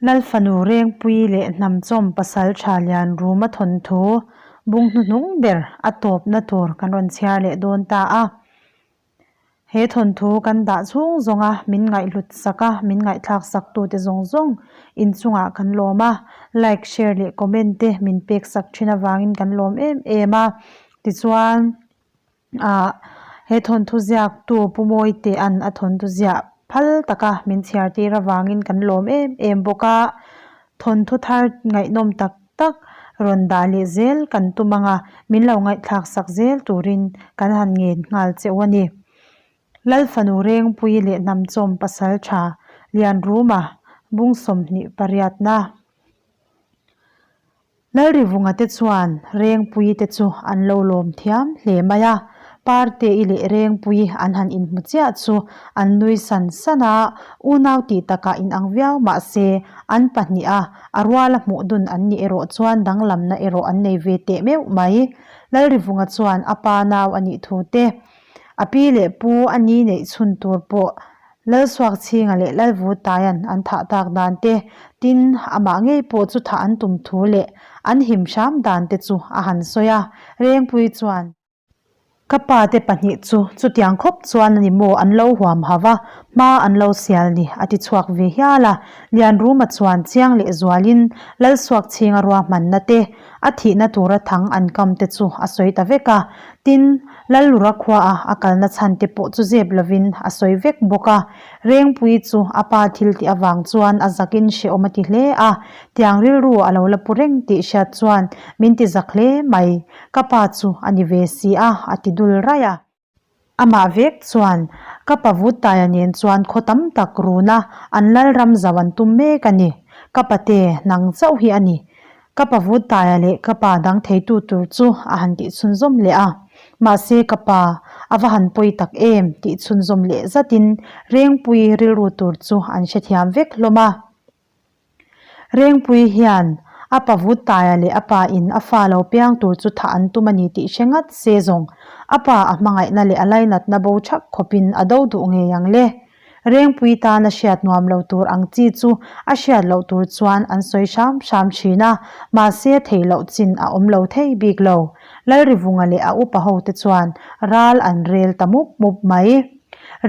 Lalfanu Rengpui leh Hnamchawm Pasaltha Lianruma thawnthu bung hnuhnung ber a tawpna tur kan rawn chhiar leh dawn ta a. He thawnthu kan dah chhung zawnga min ngaihhlut sak a, min ngaihthlak sak tute zawng zawng inchungah kan lawm a, like, share leh comment te min pek sak thin avangin kan lawm em em a. Tichuan. Ah he thawnthu ziaktu Pu Mawitea'n a thawnthu ziah phal taka min chhiar tir avangin kan lawm em em bawk a, thawnthu thar ngaihnawm tak tak rawn dah leh zel kan tum ang a, min lo ngaihthlak sak zel turin kan han ngen nghal che u a ni. Lalfanu Rengpui leh Hnamchawm Pasaltha Lianruma bung 28na. Lalrivunga te chuan Rengpui te chu an lo lawm thiam hle mai a, Parte-i leh Rengpui an han inhmu chiah chu an nui san san a, unau tih takah inang viau mah se an pahniha a ruala hmuh dun an nih erawh chuan danglamna erawh an nei ve teh meuh mai. Lalrivunga chuan a pa nau a nih thu te, a pi leh pu a ni neih chhun tur pawh Lalsuakchhinga leh Lalvutaia'n an thah tak dan te, tin, amah ngei pawh chu thah an tum thu leh an him hram dan te chu a han sawi a, Rengpui chuan, Ka pa te pahnih chu chutiang khawp chuan a ni maw an lo huam hau va, hma an lo sial ni a ti chhuak ve hial a, Lianruma chuan chiang leh zualin Lalsuakchhinga ruahmanna te, A thihna tura thang an kam te chu a sawi ta vek a, tin, Lallura khuaa a kalna chhan te pawh chu zep lovin a sawi vek bawk a. Rengpui chu a pa thil tih avang chuan a zakin hrehawm a ti hle a, tiang rilru a lo la pu reng tih hriat chuan min ti zak hle mai, ka pa chu a ni ve si a, a ti dul raih a. Amah vek chuan, Ka pa Vutaia nen chuan khaw tam tak runa an lalram zau an tum mek a ni. Ka pate nang chauh hi a ni. Ka pa Vutaia leh ka pa dang theitu tur chu a han tih chhunzawm leh a. Mahse ka pa, a va han pawi tak em tih chhunzawm leh zatin Rengpui rilru tur chu an hrethiam vek hlawm a. Rengpui hian a pa Vutaia leh a pa in a fa lo piang tur chu thah an tum a ni tih hre ngat se zawng a pa a hmangaihna leh a lainatna bo thak khawpin a do duh ngei ang le. Rengpui tan a hriat nuam lo tur ang chi chu a hriat loh tur chuan an sawi hram hram thin a, mahse theih loh chin a awm lo thei bik lo. Lalrivunga leh a upa ho te chuan ral an rel ta mup mup mai.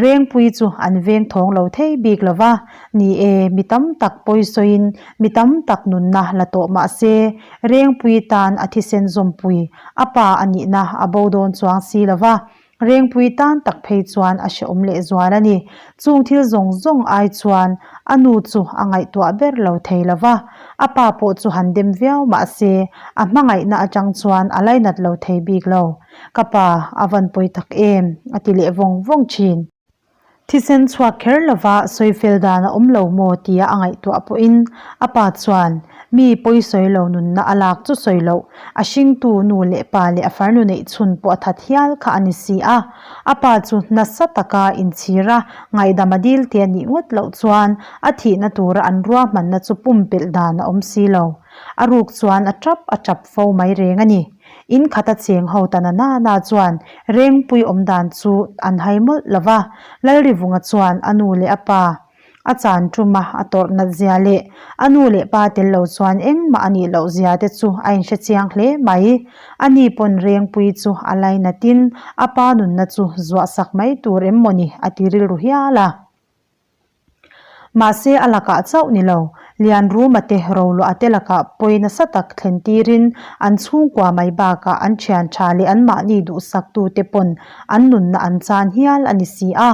Rengpui chu an veng thawng lo thei bik lo va, ni e, mi tam tak pawisawiin mi tam tak nunna la tawh mah se, Rengpui tan a thisen zawmpui a pa a nihna a bo dawn chuang si lo va, Rengpui tan tak phei chuan a hrehawm lehzual a ni. Chung thil zawng zawng ai chuan a nu chu a ngaihtuah ber lo thei lo va, a pa pawh chu han dem viau mah se, a hmangaihna atang chuan a lainat lo thei bik lo. Ka pa, a van pawi tak em? a ti leh vawng vawng thin. Thisen chhuak kher lova sawi fel dan a awm lo maw tia a ngaihtuah pawhin a pa chuan mi pawi sawi lo nunna a lak chu sawi loh, a hringtu nu leh pa leh a farnu neih chhun pawh a that hial kha a ni si a. A pa chu nasa taka inchhir a, ngaihdam a dil te a nih ngawt loh chuan a thihna tura an ruahmanna chu pumpelh dan a awm si lo. A ruk chuan a tap a tap fo mai reng a ni. In khata cheng ho ta na na na chuan Rengpui awm dan chu an hai mawlh lo va, Lalrivunga chuan a nu leh a pa a chan tum a, a tawrh nat zia leh a nu leh pa tel lo chuan engmah a nih loh zia te chu a inhre chiang hle mai. A ni pawn Rengpui chu a lainatin a pa nunna chu zuah sak mai tur em mawni a ti rilru hial a. Mahse a lakah chauh ni lo, Lianruma te Roluah te lakah pawi nasa tak thlen tirin an chhungkua mai bakah an thian tha leh anmahni duhsaktute pawn an nunna an chan hial a ni si a.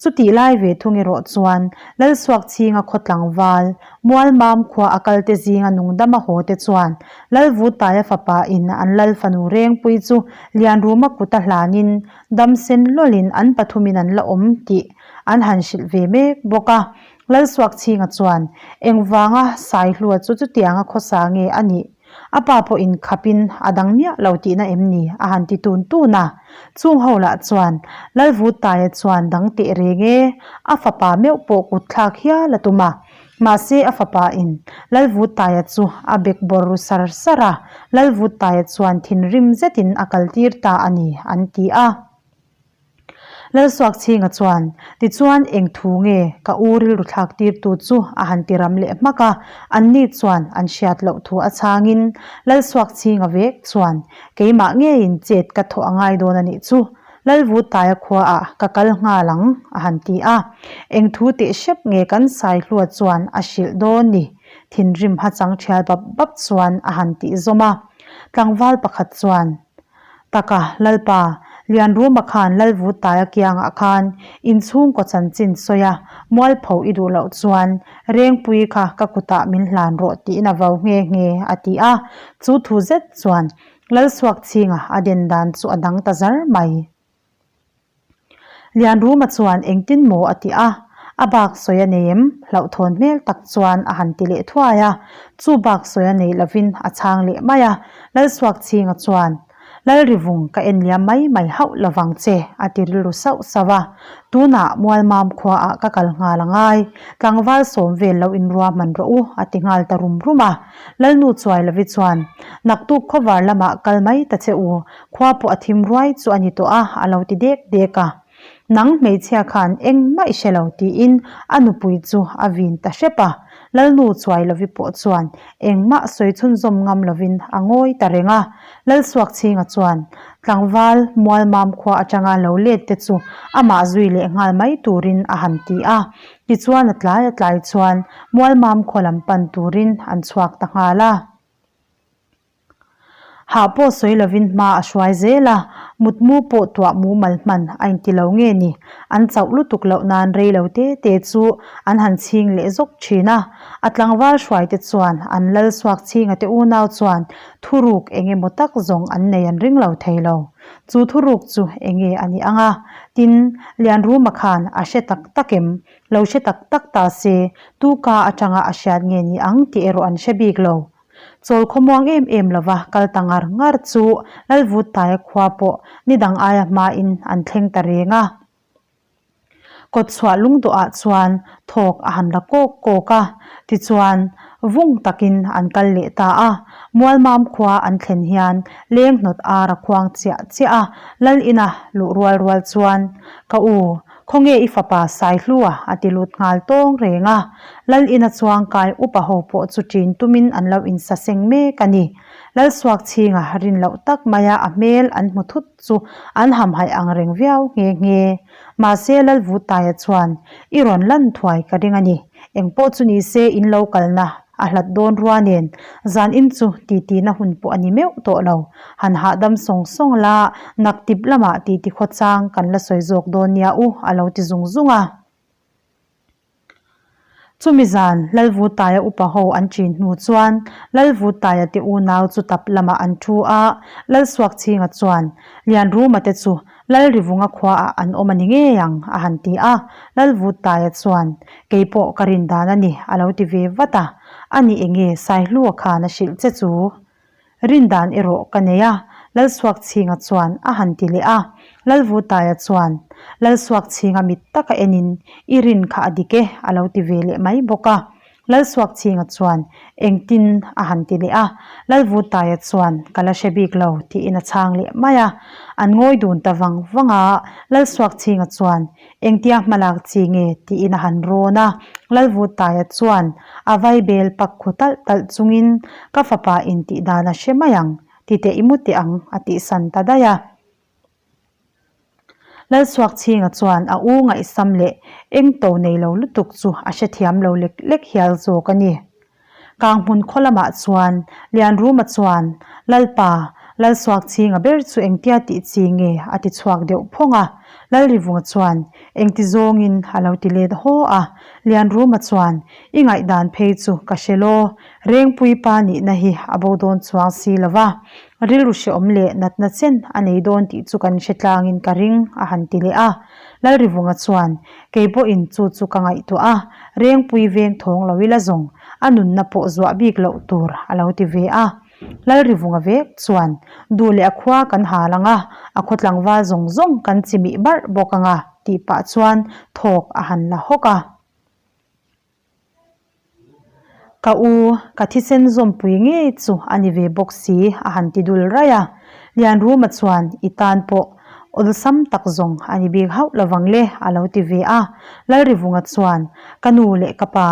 Chutih lai ve thung erawh chuan Lalsuakchhinga khaw tlangval, Mualmam khua a kalte zinga nungdama haw te chuan Lalvutaia fapa in an Lalfanu Rengpui chu Lianruma kuta hlanin damsen lawlin an pathumin an la awm tih An han hrilh ve mek bawk a. Lalsuakchhinga chuan, Engvanga Saihlua chu chutianga khawsa nge a nih? A pa pawh inkhapin a dang miah lo tihna em ni? a han ti tun tun a. Chung ho lah chuan, Lalvutaia chuan dang teh reng e, a fapa meuh pawh kut thlak hial a tum a. Mahse a fapa in Lalvutaia chu a bek bawr ru sar sar a, Lalvutaia chuan thinrim zetin a kaltir ta a ni, an ti a. Lalsuakchhinga chuan, Tichuan eng thu nge ka u rilru thlak tirtu chu a han ti ram leh hmak a, anni chuan an hriat loh thu a chhangin Lalsuakchhinga vek chuan, Keimah ngeiin chet ka thawh a ngai dawn a nih chu, Lalvutaia khuaah ka kal nghal ang a han ti a. Eng thu teh hrep nge kan Saihlua chuan a hrilh dawn ni? Thinrim hachang thial bap bap chuan a han tih zawm a. Tlangval pakhat chuan, Taka, Lalpa, Lianruma khan Lalvutaia kiangah khan inchhungkaw chanchin sawi a, mualpho i duh loh chuan Rengpui kha ka kutah min hlan rawh tiin a vau nghe nghe, a ti a. Chu thu zet chuan Lalsuakchhinga a den dan chu a dang ta zar mai. Lianruma chuan engtin maw a ti a, a bak sawi a nei em? Hlauhthawn hmel tak chuan a han ti leh thuai a, chu bak sawi a nei lovin a chhang leh mai a, Lalsuakchhinga chuan, Lalrivung ka en liam mai mai hauh lovang che a ti rilru sauh sauh a, tunah Mualmam khuaah ka kal nghal a ngai, tlangval sawm vel lo inruahman rawh u a ti nghal ta rum rum a, Lalnu chuai lovi chuan, Naktuk khawvar lamah kal mai ta che u, Khua pawh a thim ruai chu a ni tawh a, a lo ti dek dek a. Nang hmeichhia khan engmah i hre lo tiin a nupui chu a vin ta hrep a. Lalnu chuai lovi pawh chuan engmah sawi chhunzawm ngam lovin a ngawi ta reng a. Lalsuakchhinga chuan tlangval Mualmam khua atanga lo let te chu amah zui leh nghal mai turin a han ti a. Tichuan a tlai a tlai chuan Mualmam khua lam pan turin an chhuak ta nghal a. Hah pawh sawi lovin hma a hruai zel a, mutmu pawh tuah mumal hman a inti lo nge ni? An chauh lutuk loh nan rei lo te te chu an han chhing leh zawk thin a. A tlangval hruaite chuan an lal suak chhinga te unau chuan thuruk eng emaw tak zawng an nei an ring lo thei lo. Chu thuruk chu eng nge a nih ang a? Tin, Lianruma khan a hre tak tak em? Lo hre tak tak ta se, tu ka atanga a hriat nge ni ang tih erawh an hre bik lo. Chawl khawmuang em em lova kal ta ngar ngar chu Lalvuttaia khua pawh ni dang aia hmain an thleng ta reng a. Kawtchhuah lungdawhah chuan thawk a han la kawk kawk a, tichuan vung takin an kal leh ta a. Mualmam khua an thlen hian leng hnawt ar a khuang chiah chiah a, Lal ina luh rual rual chuan, Ka u, Khawnge i fapa Saihlua a ti lut nghal tawng reng a, Lal ina chuangkai upa ho pawh chu ṭin tumin an lo insaseng mek a ni. Lal Suakchhinga rin loh tak maia a hmel an hmu thut chu an hamhaih ang reng viau nghe nghe. Mahse Lal Vutaia chuan, I rawn lan thuai ka ring a ni. Engpawh chu ni se in lo kalna a hlat dawn rua nen zan in chu titi na hun pawh a ni meuh tawh lo. Han hahdam sawng sawng la, naktip lamah titi khawchang kan la sawi zawk dawn nia u a lo ti zung zung a. Chumi zan Lalvutaia upa ho an ṭin hnu chuan Lalvutaia te unau chu tap lamah an ṭhu a, Lalsuakchhinga chuan Lianruma te chu Lalrivunga khuaah an awm a ni ngei ang, a han ti a. Lalvutaia chuan, Kei pawh ka rin dan a ni, a lo ti ve vat a. A ni enge Saihlua khan a hrilh che chu? Rin dan erawh ka nei a, Lalsuakchhinga chuan a han ti leh a. Lalvutaia chuan, Lalsuakchhinga mit taka enin, I rin kha a dik e, a lo ti ve leh mai bawk a. Lalsuakchhinga chuan, Engtin? a han ti leh a. Lalvutaia chuan, Ka la hre bik lo, tiin a chhang leh mai a. An ngawi dun ta vang vang a. Lalsuakchhinga chuan, Engtia hmalak chi nge? tiin a han rawn a. Lalvutaia chuan, A vaibel pak khu talh talh chungin, Ka fapa intih dan a hre mai ang, ti teh i mu teh ang, a tihsan ta daih a. Lalsuakchhinga chuan a u ngaihsam leh eng to nei lo lutuk chu a hrethiam lo lek lek hial zawk a ni. Kanghmun khaw lamah chuan Lianruma chuan, Lalpa, Lalsuakchhinga ber chu engtia tih chi nge? a ti chhuak deuh phawng a. Lalrivunga chuan, Engti zawngin? a lo ti let haw a. Lianruma chuan, I ngaihdan phei chu ka hre law, Rengpui pa nihna hi a bo dawn chuang si lo va. Rilru hreawm leh natna chen a nei dawn tih chu kan hre tlangin ka ring, a han ti leh a. Lalrivunga chuan, Kei pawhin chu chu ka ngaihtuah a, Rengpui veng thawng lo ila zawng, a nunna pawh zuah bik loh tur, a lo ti ve a. Lalrivunga vek chuan, Duh leh a khua kan hal ang a, a khaw tlangval zawng zawng kan chimih barh bawk ang a, tih pah chuan thawk a han la hawk a. Ka u, ka thisen zawmpui ngei chu a ni ve bawk si, a han ti dul raih a. Lianruma chuan i tan pawh Awlsam tak zawng a ni bik hauh lovang le, a lo ti ve a. Lalrivunga chuan, Ka nu leh ka pa,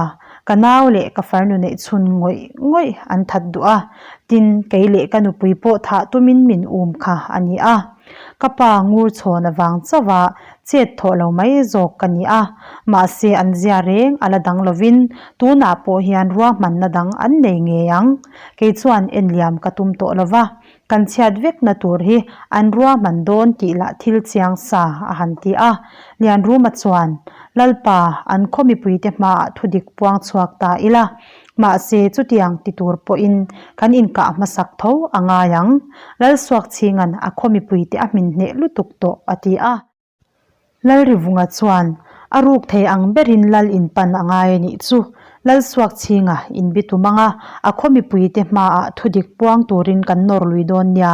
ka nau leh ka farnu neih chhun ngawih ngawih an that duh a, tin, kei leh ka nupui pawh thah tumin min um kha a ni a. Ka pa ngur chhawn avang chauh a chet thawh lo mai zawk ka ni a, mahse an zia reng a la dang lovin tunah pawh hian ruahmanna dang an nei ngei ang. Kei chuan enliam ka tum tawh lova, Kan chhiat vekna tur hi an ruahman dawn tih lah thil chiang sa a han ti a. Lianruma chuan, Lalpa, an khaw mipuite hmaah thudik puang chhuak ta ila. Mahse, chutiang ti tur pawhin kan inkah hmasak tho a ngai ang. Lalsuakchhinga'n a khaw mipuite a hmin hneh lutuk tawh a ti a. Lalrivunga chuan a ruk thei ang berin lal in pan a ngai a nih chu. Lalsuakchhinga in bi tum anga a khaw mipuite hmaah thudik puang turin kan nawr lui dawn nia,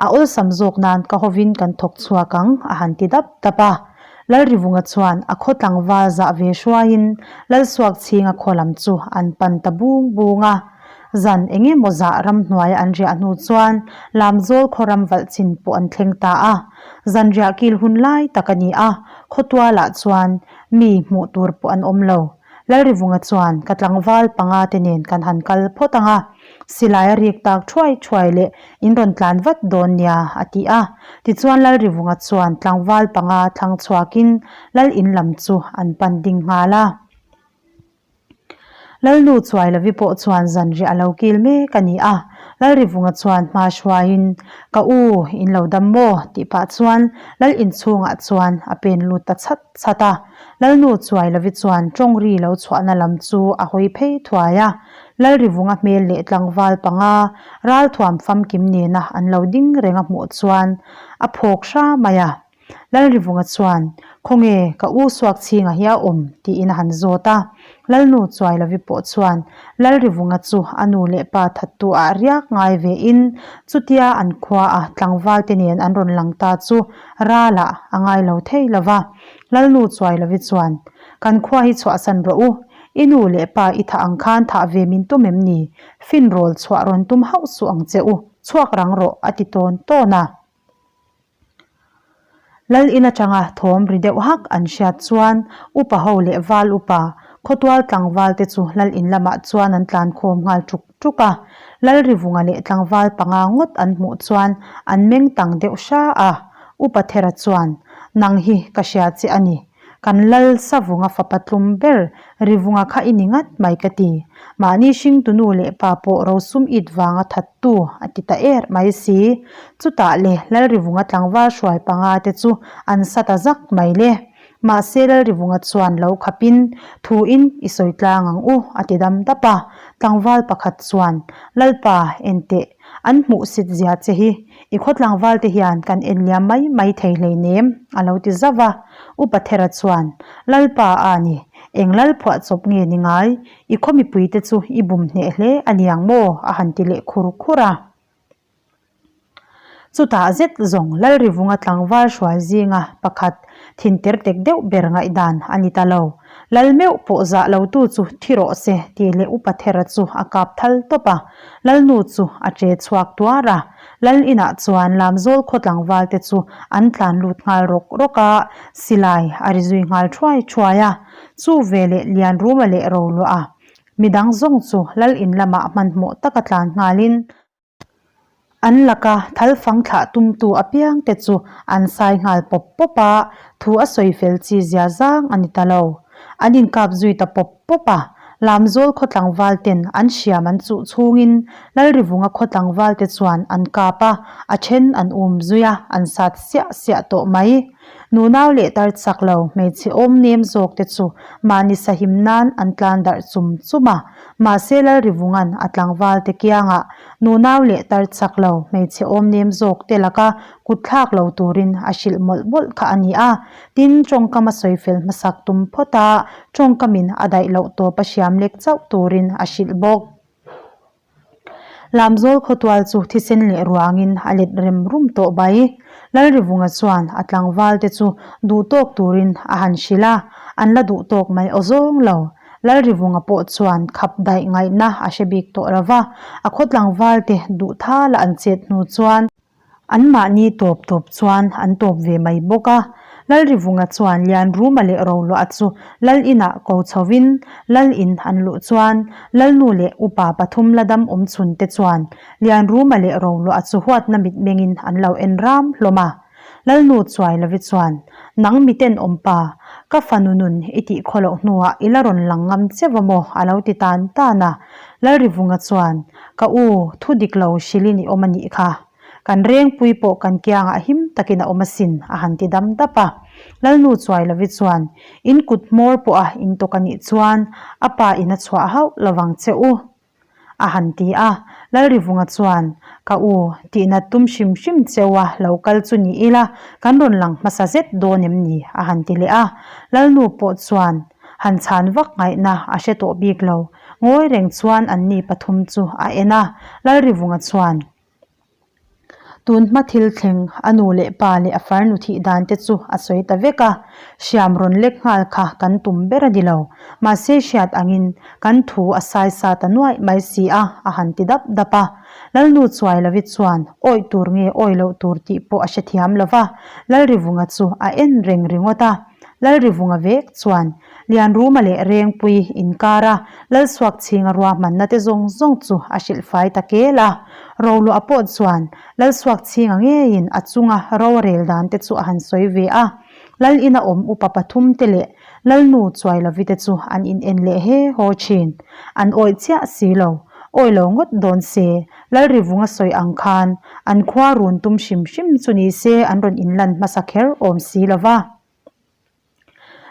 a awlsam zawk nan ka hovin kan thawk chhuak ang a han ti dap dap a. Lalrivunga chuan a khaw tlangval zah ve hruaiin Lalsuakchhinga khaw lam chu an pan ta bung bung a. Zan eng emaw zah ramhnuaia an riah hnu chuan Lamzawl khaw ram valh chin pawh an thleng ta a. Zan riah kil hun lai tak a ni a, khawtualah chuan mi hmuh tur pawh an awm lo. Lalrivunga chuan ka tlangval panga te nen kan han kal phawt ang a, silai a rik tak thuai thuai leh in rawn tlan vat dawn nia a ti a. Tichuan Lalrivunga chuan tlangval panga thlang chhuakin Lal in lam chu an pan ding nghal a. Lalnu Chuailovi pawh chuan zanriah a lo kil mek a ni a, Lalrivunga chuan hma hruaiin, Ka u, in lo dam maw? tih pah chuan Lal inchhungah chuan a pen lut ta chhat chhat a. Lalnu Chuailovi chuan tawngri lo chhuahna lam chu a hawi phei thuai a. Lalrivunga hmel leh tlangval panga ralthuam famkim nena an lo ding reng a hmuh chuan a phawk hra mai a. Lalrivunga chuan, Khawnge, ka u Suakchhinga hi a awm? tiin a han zawt a. Lalnu Chuailovi pawh chuan Lalrivunga chu a nu leh pa thattu ah riak ngai vein chutia an khua a tlangvalte nen an rawn lang ta chu ralah a ngai lo thei lo va. Lalnu Chuailovi chuan, Kan khua hi chhuahsan rawh u, i nu leh pa i thah ang khan thah ve min tum em ni? Finrawl chhuah rawn tum hauh suh ang che u, chhuak rang rawh a ti tawn tawn a. Lal in atanga thawm ri deuh hak an hriat chuan upa ho leh val upa khawtual tlangval te chu lal in lamah chuan an tlan khawm nghal tuk tuk a. Lal Rivunga leh tlangval panga ngawt an hmuh chuan an meng tang deuh hra a. Upa Thera chuan, Nang hi ka hria che a ni. Kan lal Savunga fapa tlum ber Rivunga kha i ni ngat mai ka ti. Mahni hringtunu leh pa pawh rosum it vanga thattu a ti ta er mai si. Chutah le Lal Rivunga tlangval hruai panga te chu an sa ta zak mai le. Mahse Lal Rivunga chuan lo khapin thuin i sawi tlang ang u a ti dam dap a. Tlangval pakhat chuan Lalpa enteh an hmuhsit zia che hi I khaw tlangval te hian kan en liam mai mai thei hleinem, a lo ti zauh a. Upa Thera chuan, Lalpa a ni, eng lal phuah chawp nge ni ngai? I khaw mipui te chu i bum hneh hle a niang maw? a han ti leh khur khur a. Chutah zet zawng Lalrivunga tlangval hruai zinga pakhat thin ter tek deuh ber ngaihdan a ni ta lo. Lal meuh pawh zah lo tu chu thi rawh se tih leh Upa Thera chu a kap thal tawp a. Lalnu chu a che chhuak tuar a. Lal inah chuan Lamzawl khaw tlangval te chu an tlan lut nghal rawk rawk a, silai a ri zui nghal thuai thuai a. Chu veleh Lianruma leh Roluah a midang zawng chu Lal in lamah hmanhmawh taka tlan nghalin, An laka thalfang thlah tumtu apiangte chu an sai nghal pawp pawp a, thu a sawi fel chi zia zang a ni ta lo. An inkap zui ta pawp pawp a, Lamzawl khaw tlangval ten an hriam an chuh chhungin Lalrivunga khaw tlangval te chuan an kap a, a then an um zui a, an sat siah siah tawh mai. Nunau leh tar chak lo hmeichhe awm nem zawk te chu mahni sahim nan an tlan darh chum chum a, mahse Lalrivunga'n a tlangval te kiangah nunau leh tar chak lo hmeichhe awm nem zawk te laka kut thlak lo turin a hrilh mawlh mawlh kha a ni a. Tin, tawngkam a sawi fel hmasak tum phawt a, tawngkamin a daih loh tawp a hriam lek chauh turin a hrilh bawk. Lamzawl khawtual chu thisen leh ruangin a let rem rum tawh bai. Lalrivunga chuan a tlangval te chu duh tawk turin a han hrilh a, an la duh tawk mai aw zawng lo. Lalrivunga pawh chuan khap daih ngaihna a hre bik tawh lo va, a khaw tlangval te duh thala an chet hnu chuan. Anmahni tawp tawp chuan an tawp ve mai bawk a. Lalrivunga chuan Lianruma leh Roluah chu Lal inah ko chhovin Lal in an luh chuan Lalnu leh upa pathum la dam awm chhun te chuan Lianruma leh Roluah chu huatna mitmengin an lo en ram hlawm a. Lalnu chuai lovi chuan, Nang miten awm pa, ka fanu nun i tih khaw loh hnuah i la rawn lang ngam che va maw? a lo ti tan tan a. Lalrivunga chuan, Ka u, thu dik lo hrilhin i awm a nih kha. Kan rengpui pawh kan kiangah him takin a awm asin, a han ti dam dap a. Lalnu chuai lovi chuan, In kut hmawr pawha in tawk a nih chuan a pa in a chhuah hauh lovang che u. A han ti a, Lalrivunga chuan, Ka u, tihnat tum hrim hrim cheu a lo kal chu ni ila, kan rawn lang hmasa zet dawn em ni? a han ti leh a. Lalnu pawh chuan han chhan vak ngaihna a hre tawh bik lo. Ngawi reng chuan anni pathum chu a en a, Lalrivunga chuan, Tun hma thil thleng a nu leh pa leh a farnu thih dan te chu a sawi ta vek a, hriam rawn lek nghal kha kan tum ber a ni lo. Mahse hriat angin kan thu a sai sa ta nuaih mai si a, a han ti dap dap a. Lalnu Chuailovi chuan awi tur nge awi loh tur tih pawh a hrethiam lo va, Lalrivunga chu a en reng ringawt a. Lalrivunga vek chuan Lianruma leh Rengpui inkara Lalsuakchhinga ruahmanna te zawng zawng chu a hrilh fai ta kel a. Roluah pawh chuan Lalsuakchhinga ngeiin a chunga ro a rel dan te chu a han sawi ve a. Lal ina awm upa pathum te leh Lalnu Chuailovi te chu an inen leh he haw thin. An awih chiah si lo. Awi lo ngawt dawn se, Lalrivunga sawi ang khan an khua run tum hrim hrim chu ni se an rawn inlan hmasa kher awm si lo va.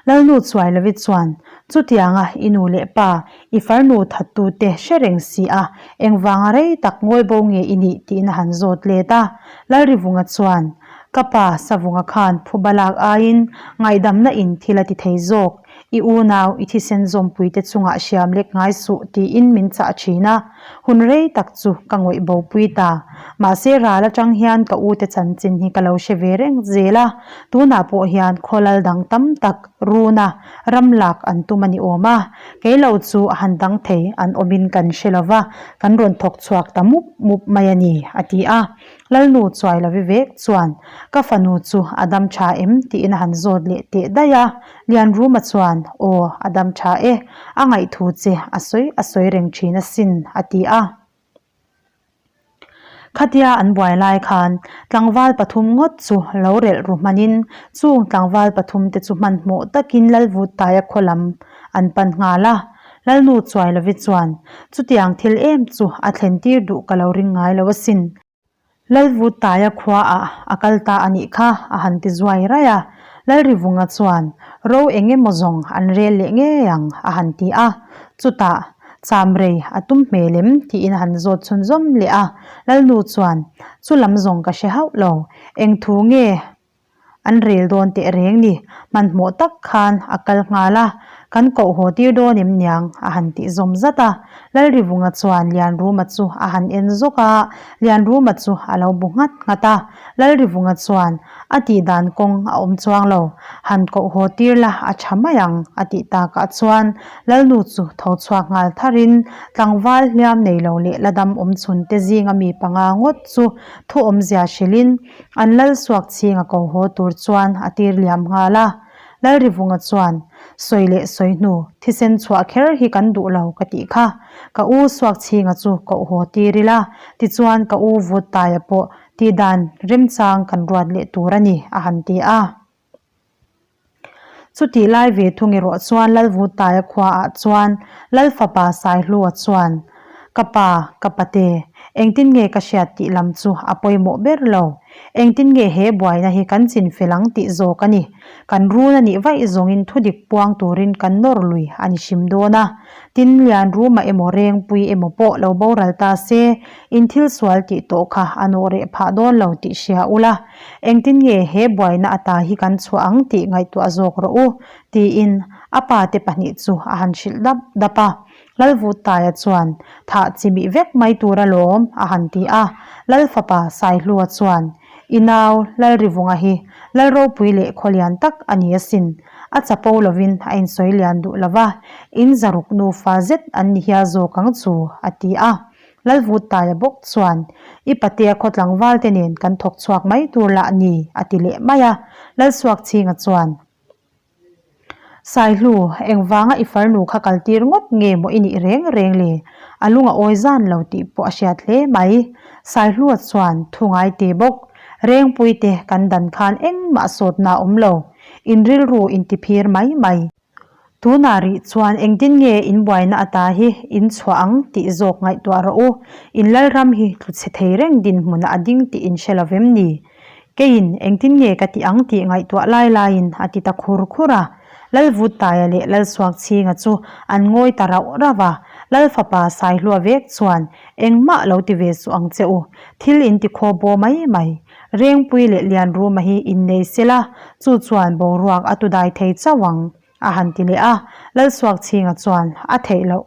Lalnu Chuailovi chuan, Chutianga i nu leh pa, i farnu thattute hre reng si a, engvanga rei tak ngawi bo nge i nih tiin a han zawt let a. Lalrivunga chuan, Ka pa Savunga khan phuba lak aiin ngaihdamna in thil a ti thei zawk, i unau i thisen zawmpuite chungah hriam lek ngai suh tiin min chah thin a. Hun rei tak chu ka ngawih bo pui ta. Mahse ral atang hian ka ute chanchin hi ka lo hre ve reng zel a, tunah pawh hian khawlal dang tam tak runa ram lak an tum a ni awm a, kei lo chu a han dang thei an awmin kan hre lo va, kan rawn thawk chhuak ta mup mup mai a ni, a ti a. Lalnu chuai lo vi vek chuan ka fanu chu a dam tha em tiin a han zawt leh teh daih a, Lianruma chuan aw a dam tha e, a ngaihthu che a sawi a sawi reng thin asin a ti a. Khatia an buai lai khan tlangval pathum ngawt chu lo relh ru hmanin chung tlangval pathum te chu hmanhmawh takin Lalvuttaia khaw lam an pan nghal a. Lalnu Chuailovi chuan chutiang thil em chu a thlen tir duh ka lo ring ngai lo asin. Lalvuttaia khuaah a kal ta a nih kha a han ti zuai raih a. Lalrivunga chuan ro eng emaw zawng an rel leh ngei ang a han ti a. Chutah cham rei a tum hmel em tiin a han zawt chhunzawm leh a. Lalnu chuan chu lam zawng ka hre hauh lo, eng thu nge An rel dawn teh reng ni. Hmanhmawh tak khan a kal nghal a, Kan koh haw tir dawn em niang? a han tih zawm zat a. Lalrivunga chuan Lianruma chu a han en zawk a, Lianruma chu a lo bu nghat nghat a. Lalrivunga chuan, A tih dan kawng a awm chuang lo, han koh haw tir la a tha mai ang, a tih takah chuan Lalnu chu tho chhuak nghal tharin tlangval hliam nei lo leh la dam awm chhun te zinga mi panga ngawt chu thu awmzia hrilhin An lal suak chhing a ko haw tur chuan a tir liam nghal a. Lalrivunga chuan, Sawi leh sawi hnu, thisen chhuah kher hi kan duh lo ka tih kha. Ka u suak chhinga chu koh haw tir ila, tichuan ka u vut taia pawh tihdan remchang kan ruat leh tur a ni, a han ti a. Chutih lai ve thung erawh chuan Lalvutaia khuaah chuan Lalfapa Saihlua chuan, Ka pa, ka pate, engtin nge ka hriat tih lam chu a pawimawh ber lo. Engtin nge he buaina hi kan chinfel ang tih zawk a ni. Kan run a nih vaih zawngin thudik puang turin kan nawr lui a ni hrim dawn a. Tin, Lianruma emaw Rengpui emaw pawh lo boral ta se, in thil sual tih tawh kha a nawh reh phah dawn lo tih hria ula. Engtin nge he buaina ata hi kan chhuah ang tih ngaihtuah zawk rawh u, tiin a pa te pahnih chu a han hrilh dap dap a. Lalvuttaia chuan, Thah chimih vek mai tur alawm, a han ti a. Lalfapa Saihlua chuan, I nau Lalrivunga hi Lalropui leh khawlian tak a ni asin. A chapo lovin a insawi lian duh lo va, in zaruk nufa zet an ni hial zawk ang chu, a ti a. Lalvuttaia bawk chuan, I patea khaw tlangval te nen kan thawk chhuak mai tur lah ni, a ti leh mai a. Lalsuakchhinga chuan, Saihlu, engvanga i farnu kha kal tir ngawt nge maw i nih reng reng le? A lung a awi zan lo tih pawh a hriat hle mai. Saihlua chuan thu ngai te bawk, Rengpui te kan dan khan engmah sawtna a awm lo, in rilru in ti phir mai mai. Tunah rih chuan engtin nge in buaina ata hi in chhuah ang tih zawk ngaihtuah rawh u, in lalram hi tlu chhe thei reng dinhmunah a ding tih in hre lo vem ni? Keiin engtin nge ka tih ang tih ngaihtuah lai laiin a ti ta khur khur a. Lalvuttaia leh Lalsuakchhinga chu an ngawi ta rauh rauh a, Lalfapa Saihlua vek chuan engmah lo ti ve suh ang che u, thil in ti khaw baw mai mai. Rengpui leh Lianruma hi innei sela, chu chuan boruak a tudai thei chauh ang, a han ti leh a. Lalsuakchhinga chuan, A theih loh.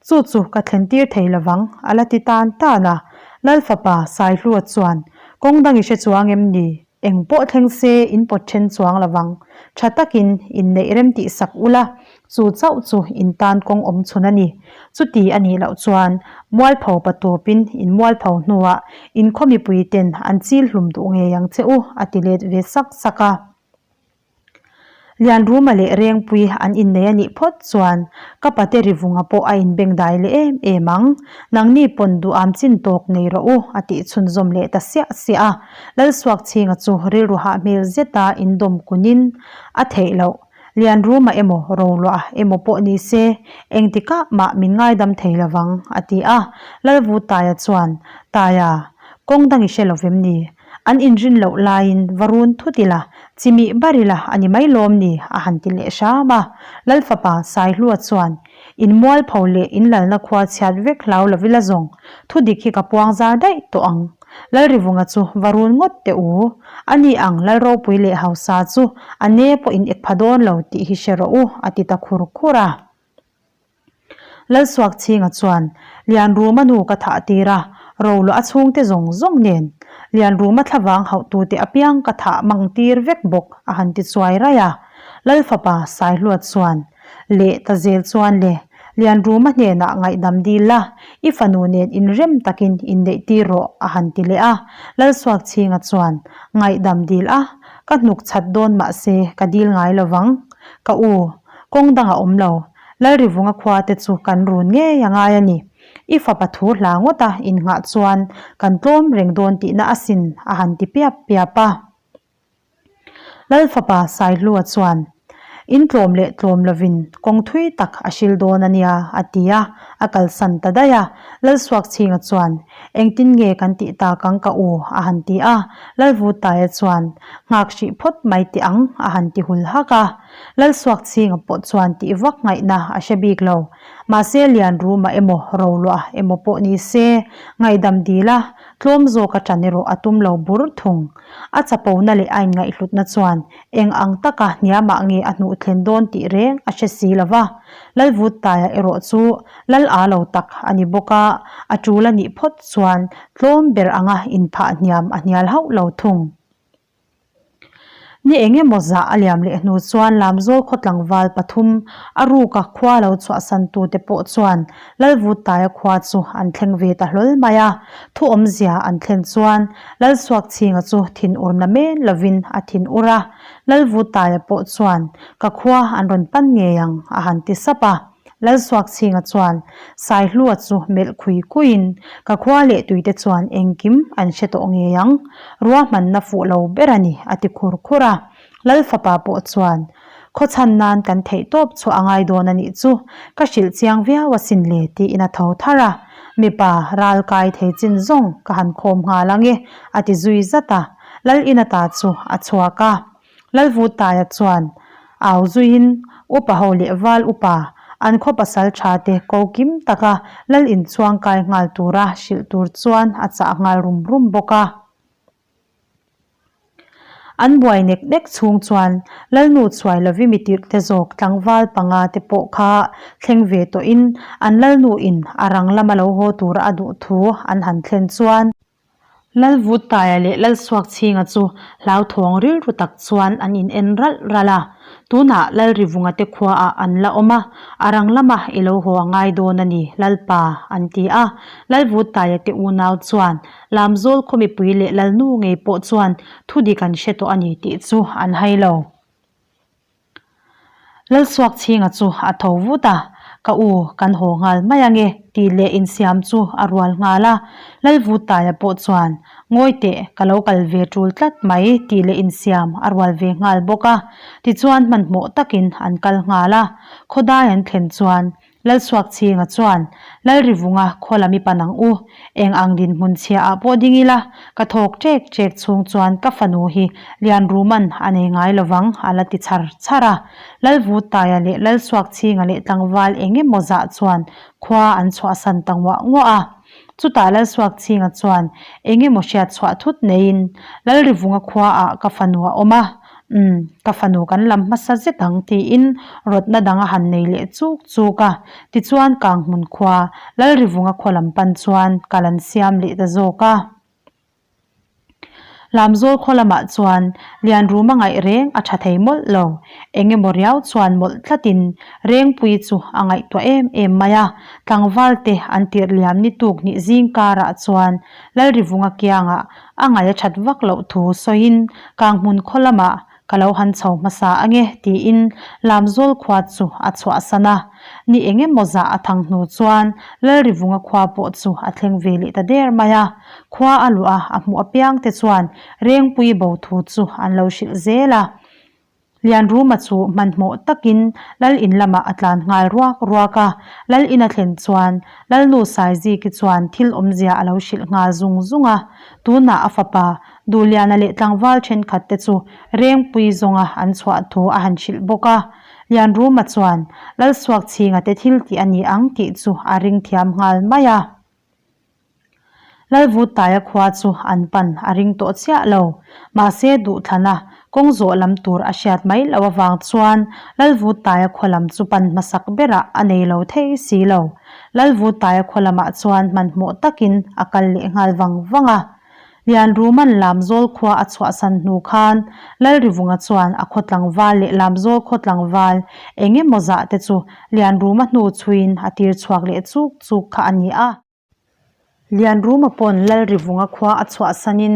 Chu chu ka thlen tir thei lovang, a la ti tan tan a. Lalfapa Saihlua chuan, Kawng dang i hre chuang em ni? Eng pawh thleng se in pawt then chuang lovang. Tha takin inneih rem tih sak ula, Chu chauh chu in tan kawng awm chhun a ni. Chuti a nih loh chuan mualpho pa tawpin in mualpho hnuah in khaw mipui ten an chil hlum duh ngei ang che u, a ti let ve sak sak a. Lianruma leh Rengpui an innei a nih phawt chuan ka pate Rivunga pawh a inbengdai leh em em ang. Nangni pawn duham chin tawk nei rawh u, a tih chhunzawm leh ta siah siah a. Lalsuakchhinga chu rilru hah hmel zeta indawm kunin a theih loh. Lianruma emaw Roluah emaw pawh ni se, engtikah mah min ngaidam thei lovang, a ti a. Lalvu Taia chuan, Taia, kawng dang i hre lovem ni? An inrin loh laiin va run thut ila, chimih bar ila a ni mai lawm ni? a han ti leh hram a. Lalfapa Saihlua chuan, In mualpho leh in lalna khua chhiat vek hlau lovila zawng, thudik hi ka puang zar daih tawh ang. Lalrivunga chu va run ngawt teh u. Ani ang Lalropui leh Hausa chu a ne pawh in ek pha dawn lo tih hi hre rawh u, a ti ta khur khur a. Lalsuakchhinga chuan, Lianruma nu ka thah tir a, Roluah a chhungte zawng zawng nen Lianruma thlavang hauhtute apiang ka thah mang tir vek bawk, a han ti chuai raih a. Lalfapa Saihluat chuan, Leh ta zel chuan le, Lianruma hnenah ngaihdam dil la, i fanu nen inrem takin inneih tir rawh, a han ti leh a. Lalsuakchhinga chuan, Ngaihdam dil a, ka hnuk chhat dawn mahse ka dil ngai lo vang. Ka u, kawng dang a awm lo, Lalrivunga khua te chu kan run ngei a ngai a ni. I fapa thu hla ngawta innghah chuan kan tlawm reng dawn tihna asin, a han ti piap piap a. Lalfapa Saihlua chuan, In tlawm leh tlawm lovin kawng thui tak a hril dawn a nia, a ti a, a kalsan ta daih a. Lalsuakchhinga chuan, Engtin nge kan tih tak ang ka u? a han ti a. Lalvutaia chuan, Nghak hrih phawt mai teh ang, a han ti hul hak a. Lalsuakchhinga pawh chuan tih vak ngaihna a hre bik lo. Mahse Lianruma emaw Roluah emaw pawh ni se, ngaihdam dil a, tlawm zawka ṭan erawh a tum lo bur thung. A chapona leh a inngaihhlutna chuan eng ang taka hniamah nge a hnuh thlen dawn tih reng a hre si lo va. Lalvuttaia erawh chu lal â lo tak a ni bawk a, a ṭul a nih phawt chuan tlawm ber anga inphah hniam a hnial hauh lo thung. Ni eng emaw zah a liam leh hnu chuan Lamzawl khaw tlangval pathum a ruka khua lo chhuahsan tute pawh chuan Lalvuttaia khua chu an thleng ve ta hlawl mai a. Thu awmzia an thlen chuan Lalsuakchhinga chu thinurna men lovin a thinur a. Lalvuttaia pawh chuan Ka khua an rawn pan ngei ang a han ti sap a. Lalsuakchhinga chuan Saihlua chu melh khui kuiin ka khua leh tuite chuan engkim an hre tawh ngei ang, ruahmanna fuh lo ber a ni a ti khur khur a. Lalfapa pawh chuan khaw chhan nan kan theih tawp chhuah a ngai dawn a nih chu, ka hrilh chiang viau asin le tiin a tho thar a. Mipa ral kai thei chin zawng ka han khawm nghal ang e a ti zui zat a. Lal Inata chu a chhuak a. Lalvutaia chuan au zuiin upa ho leh val upa an khaw pasal tha te ko kim taka lal inchhuang kai nghal tura hrilh tur chuan a chah nghal rum rum bawk a. An buai nek nek chhung chuan Lalnu chhuai lovi mi tirh te zawk tlangval panga te pawh kha thleng ve tawhin an Lalnu in a rang lama lo haw tura a duh thu an han thlen chuan. Lalvuttaia leh Lalsuakchhinga chu hlauthawng rilru tak chuan an in en ralh ralh a. Tunah Lalrivunga te khuaah an la awm a, a rang lama i lo haw a ngai dawn a ni, Lalpa, an ti a. Lalvuttaia te unau chuan Lamzawl khaw mipui leh Lalnu ngei pawh chuan thudik an hre tawh a ni tih chu an hai lo. Lalsuakchhinga chu a tho vut a, Ka u, kan haw nghal mai ange tih leh insiam chu a rual nghal a. Lalvutaia pawh chuan, Ngawi teh, ka lo kal ve tul tlat mai tih leh insiam a rual ve nghal bawk a. Tichuan hmanhmawh takin an kal nghal a. Khawdai an thlen chuan Lalsuakchhinga chuan, Lalrivunga khaw lam i pan ang u. Eng ang dinhmun chhia ah pawh ding ila, ka thawk ṭek ṭek chhung chuan ka fanu hi Lianruman a nei ngai lovang a la ti chhar chhar a. Lalvutaia leh Lalsuakchhinga leh tlangval eng emaw zah chuan khua an chhuahsan ta nguah nguah a. Chutah Lalsuakchhinga chuan eng emaw hriat chhuah thut neiin, Lalrivunga khua ah ka fanu a awm a. Umm, ka fanu kan lam hmasa zet ang tiin rawtna dang a han nei leh chuk chuk a. Tichuan Kanghmun khua, Lalrivunga khaw lam pan chuan kal an siam leh ta zawk a. Lamzawl khaw lamah chuan Lianruma ngaih reng a tha thei mawlh lo. Eng emaw riau chuan mawlh tlatin Rengpui chu a ngaihtuah em em mai a. Tlangval te an tirh liam ni tuk hnih zing karah chuan Lalrivunga kiangah A ngaih a that vak loh thu sawiin Kanghmun khaw lamah ka lo han chho hmasa ange tiin Lamzawl khua chu a chhuahsan a. Ni eng emaw zah a thang hnu chuan Lalrivunga khua pawh chu a thleng ve leh ta der mai a. Khua a luah a, a hmuh apiang te chuan Rengpui bo thu chu an lo hrilh zel a. Lianruma chu hmanhmawh takin Lal in lamah a tlan nghal ruak ruak a, Lal in a thlen chuan Lalnu Saiziki chuan thil awmzia a lo hrilh nghal zung zung a. Tunah a fapa Duhliana leh tlangval thenkhat te chu Rengpui zawnga an chhuah thu a han hrilh bawk a. Lianruma chuan Lalsuakchhinga te thil tih a ni ang tih chu a ring thiam nghal mai a. Lalvutaia khua chu an pan a ring tawh chiah lo. Mahse duhthlana kawng zawh lam tur a hriat mai loh avang chuan Lalvutaia khua lam chu pan hmasak berah a nei lo thei si lo. Lalvutaia khua lamah chuan hmanhmawh takin a kal leh nghal vang vang a. Lianruman Lamzawl khua a chhuahsan hnu khan Lalrivunga chuan a khaw tlangval leh Lamzawl khaw tlangval eng emaw zah te chu Lianruma hnu chhuiin a tir chhuak leh chuk chuk kha a ni a. Lianruma pawn Lalrivunga khua a chhuahsanin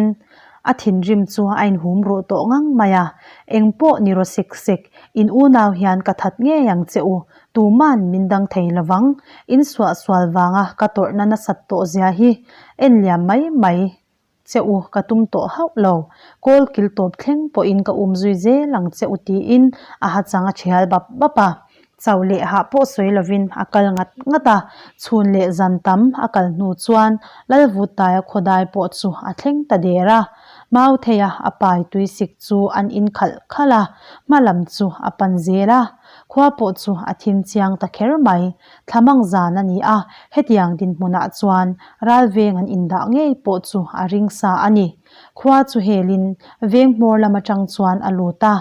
a thinrim chu a inhum ruh tawh ngang mai a, Eng pawh ni raw sek sek, in unau hian ka that ngei ang che u, tuman min dang thei lovang, in suahsual vanga ka tawrhna nasat tawh zia hi en liam mai mai che u ka tum tawh hauh lo, kawl kil tawp thleng pawhin ka um zui zel ang che u tiin a ha chang a thial bap bap a. Chauh leh hah pawh sawi lovin a kal ngat ngat a, chhun leh zan tam a kal hnu chuan Lalvutaia khawdai pawh chu a thleng ta der a. Mautheia a pai tuisik chu an in khalh khalh a, hma lam chu a pan zel a. Khua pawh chu a thim chiang ta kher mai. Thlamang zan a ni a, hetiang dinhmunah chuan ralveng an indah ngei pawh chu a ring sa a ni. Khua chu helin veng hmawr lam atang chuan a lut a,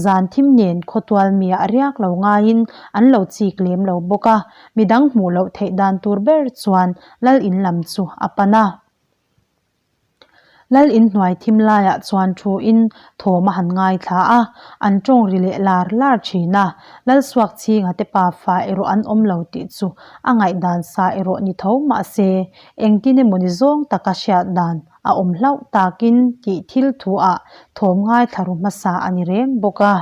zan thim nen khawtual miah riak lo ngaiin an lo chik lem lo bawk a, midang hmuh loh theih dan tur ber chuan lal in lam chu a pan a. Lal in hnuai thim laiah chuan thu in thawm a han ngaithla a, an tawng ri leh lar lar thin a, Lalsuakchhinga te pafa erawh an awm lo tih chu a ngaihdan sa erawh ni tho mahse engtin emaw ni zawng taka hriat dan a awm hlauh takin tih thil thu ah thawm ngaithla ru hmasa a ni reng bawk a.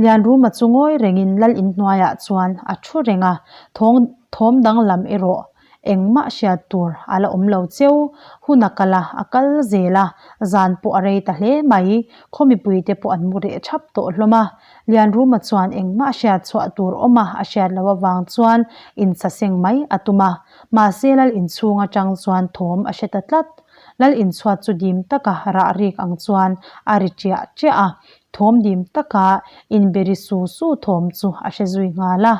Lianruma chu ngawi rengin lal inhnuaiah chuan a thu reng a, thawng thawm danglam erawh engmah hriat tur a la awm lo cheu. Hun a kal a, a kal zel a, zan pawh a rei ta hle mai. Khaw mipuite pawh an mu reh thap tawh hlawm a. Lianruma chuan engmah hriat chhuah tur awm a a hriat loh avang chuan insaseng mai a tum a. Mahse lal inchhung atang chuan thawm a hre ta tlat. Lal inchhuat chu dim taka rah rik ang chuan a ri ṭiah ṭiah a. Thawm dim taka inbe ri su su thawm chu a hre zui nghal a,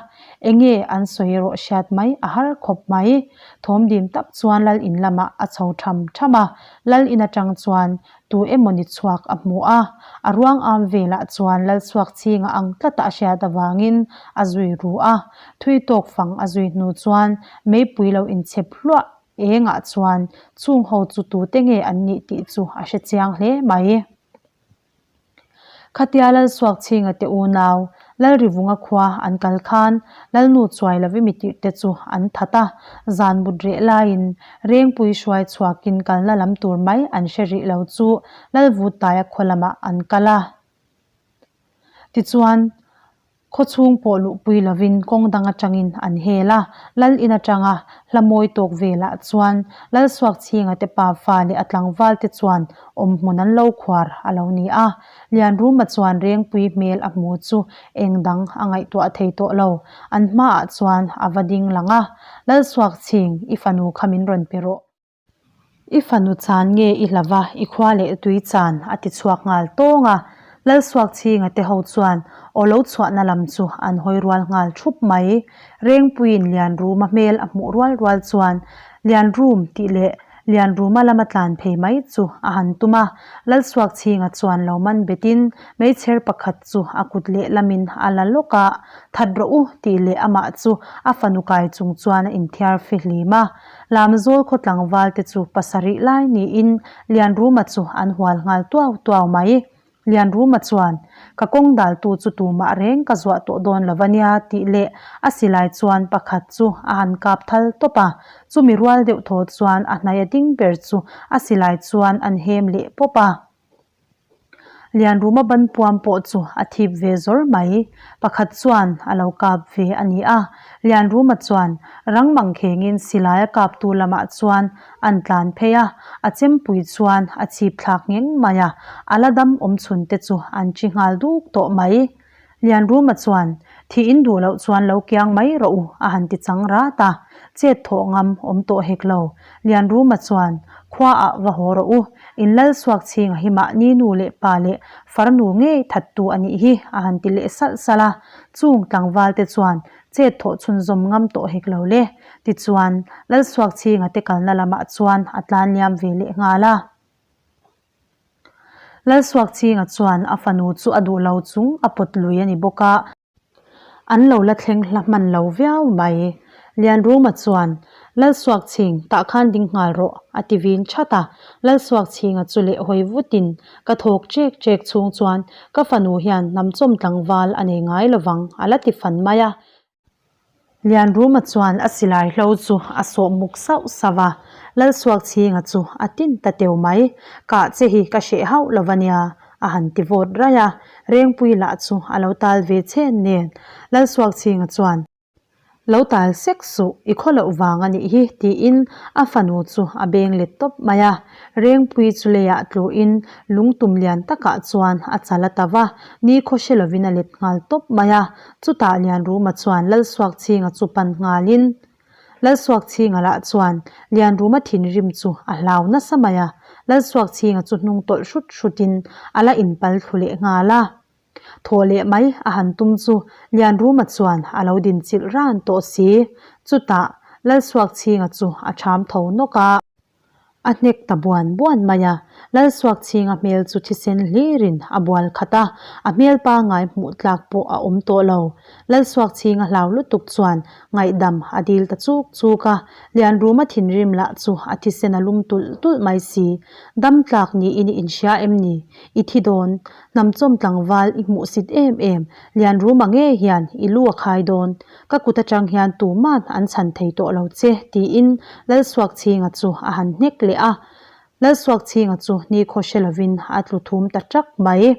enge an sawi erawh hriat mai a har khawp mai. Thawm dim tak chuan lal in lamah a chho tham tham a, lal in atang chuan tu emaw ni chhuak a hmu a, a ruang am velah chuan lal chhuak chhinga ang tlata a hriat avangin a zui ru a, thui tawk fang a zui hnu chuan meipui lo inchhep hluah. Engah chuan chung ho chu tute nge an nih tih chu a hre chiang hle mai. Khatia Lalsuakchhinga te unau, Lalrivunga khua an kal khan Lalnu chuai lovi mitirhte chu an that a, zan mut reh laiin Rengpui hruai chhuakin kalna lam tur mai an hre rih lo chu Lalvutaia khaw lamah an kal a. Tichuan, Khaw chhung pawh luhpui lovin kawng dang atangin an hel a, Lal in atanga hla mawi tawk velah chuan Lal Suakchhinga te pa fa leh a tlangval te chuan awm hmun an lo khuar a lo ni a. Lianruma chuan Rengpui hmel a hmu chu eng dang a ngaihtuah thei tawh lo. An hmaah chuan a va ding lang a, Lal Suakchhing, i fanu kha min rawn pe rawh. I fanu chan nge i hlava i khua leh tui chan a ti chhuak nghal tawng a. Lalsuakchhinga te ho chuan aw lo chhuahna lam chu an hawi rual nghal thup mai. Rengpuiin Lianruma hmel a hmuh rual rual chuan Lianrum tih leh Lianruma lama tlan phei mai chu a han tum a. Lalsuakchhinga chuan lo man betin meichher pakhat chu a kut lehlamin a la lawk a, That rawh u tih leh amah chu a fanu kai chung chuan a inthiar fihlim a. Lamzawl khaw tlangval te chu pasarih lai niin Lianruma chu an hual nghal tuau tuau mai. Lianruma chuan, Ka kawng daltu chu tumah reng ka zuah tawh dawn lo ania tih leh a silai chuan pakhat chu a han kap thal tawp a. Chumi rual deuh thaw chuan a hnai a ding ber chu a silai chuan an hem leh pawp a. Lianruma ban puam pawh chu a thip ve zawr mai. Pakhat chuan a lo kap ve a ni a. Lianruma chuan rang mang khengin silai a kaptu lamah chuan an tlan phei a, a chempui chuan a chhip thlak ngheng mai a, a la dam awm chhun te chu an chi nghal duk tawh mai. Lianruma chuan, Thih in duh loh chuan lo kiang mai rawh u, a han ti chang rat a. Chet thawh ngam awm tawh hek lo. Lianruma chuan, Khuaah va haw rawh u, in lal suak chhinga hi mahni nu leh pa leh farnu ngei thattu a nih hi, a han ti leh salh salh a. Chung tlangval te chuan chet thawh chhunzawm ngam tawh hek lo le. Tichuan, lal suak chhinga te kalna lamah chuan a tlan liam ve leh nghal a. Lalsuakchhinga chuan a fanu chu a duh lo chung a pawt lui a ni bawk a. An lo la thleng hla hman lo viau mai. Lianruma chuan, Lalsuakchhing, tah khan ding nghal rawh, a ti vin that a. Lalsuakchhinga chu leh hawi vutin, Ka thawk chek chek chhung chuan ka fanu hian hnamchawm tlangval a nei ngai lovang, a la ti fan mai a. Lianruma chuan a silai hlo chu a sawh muk sauh sauh a, Lalsuakchhinga chu a tin ta teu mai. Kah che hi ka hreh hauh lo va nia, a han ti vawt raih a, Rengpui lah chu a lo tal ve chhen nen. Lalsuakchhinga chuan, Lo tal sek suh, i khaw loh vang a nih hi, tiin a fanu chu a beng let tawp mai a. Rengpui chu leiah tluin lungtum lian takah chuan a chal a ta va, nikhaw hre lovin a let nghal tawp mai a. Chutah Lianruma chuan Lalsuakchhinga chu pan nghalin, Lalsuakchhinga lah chuan Lianruma thinrim chu a hlau nasa mai a, Lalsuakchhinga chu hnung tawlh hrut hrutin a la inpal thlu leh nghal a. Thawh leh mai a han tum chu Lianruma chuan a lo dinchilh ran tawh si. Chutah Lalsuakchhinga chu a ṭham tho nawk a. A hnek ta buan buan mai a, Lalsuakchhinga hmel chu thisen hlirin a bual khat a, a hmel pangngai hmuh tlak pawh a awm tawh lo. Lalsuakchhinga hlau lutuk chuan ngaihdam a dil ta chuk chuk a, Lianruma thinrim lah chu a thisen a lum tulh tulh mai si. Dam tlak niin i inhria em ni? I thi dawn. Hnamchawm tlangval i hmuhsit em em, Lianruma ngei hian i lu a khai dawn. Ka kut atang hian tuman an chhan thei tawh lo che, tiin Lalsuakchhinga chu a han hnek leh a. Lalsuakchhinga chu nikhaw hre lovin a tlu thum ta ṭak mai.